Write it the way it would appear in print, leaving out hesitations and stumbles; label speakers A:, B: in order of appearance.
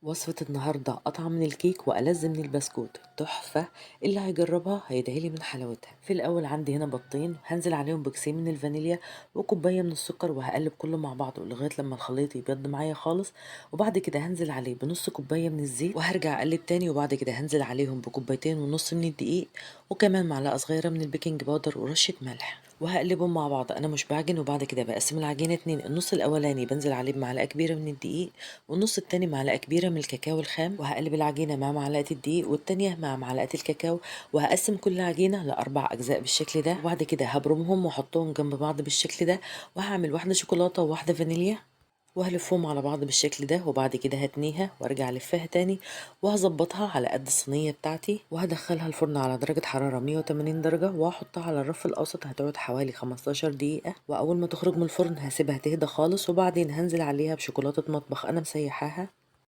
A: وصفة النهاردة أطعم من الكيك وألذ من البسكوت، تحفة. اللي هيجربها هيدعيلي من حلاوتها. في الأول عندي هنا بيضتين، هنزل عليهم بكيسين من الفانيليا وكوباية من السكر، وهقلب كله مع بعضه لغاية لما الخليط يبيض معايا خالص. وبعد كده هنزل عليه بنص كوباية من الزيت، وهرجع أقلب تاني. وبعد كده هنزل عليهم بكوبايتين ونص من الدقيق، وكمان معلقة صغيرة من البيكنج باودر ورشة ملح، وهقلبهم مع بعض. انا مش بعجن. وبعد كده بقسم العجينة اتنين، النص الاولاني بنزل عليه بمعلقه كبيرة من الدقيق، والنص التاني معلقه كبيرة من الكاكاو الخام. وهقلب العجينة مع معلقه الدقيق والتانية مع معلقه الكاكاو، وهقسم كل عجينه لاربع اجزاء بالشكل ده. وبعد كده هبرمهم واحطهم جنب بعض بالشكل ده، وهعمل واحدة شوكولاتة وواحدة فانيليا، وهلفهم على بعض بالشكل ده. وبعد كده هتنيها وارجع الفها تاني، وهظبطها على قد الصينية بتاعتي، وهدخلها الفرن على درجه حرارة 180 درجه، وهحطها على الرف الاوسط. هتقعد حوالي 15 دقيقة. واول ما تخرج من الفرن هسيبها تهدى خالص، وبعدين هنزل عليها بشوكولاته مطبخ انا مسيحاها.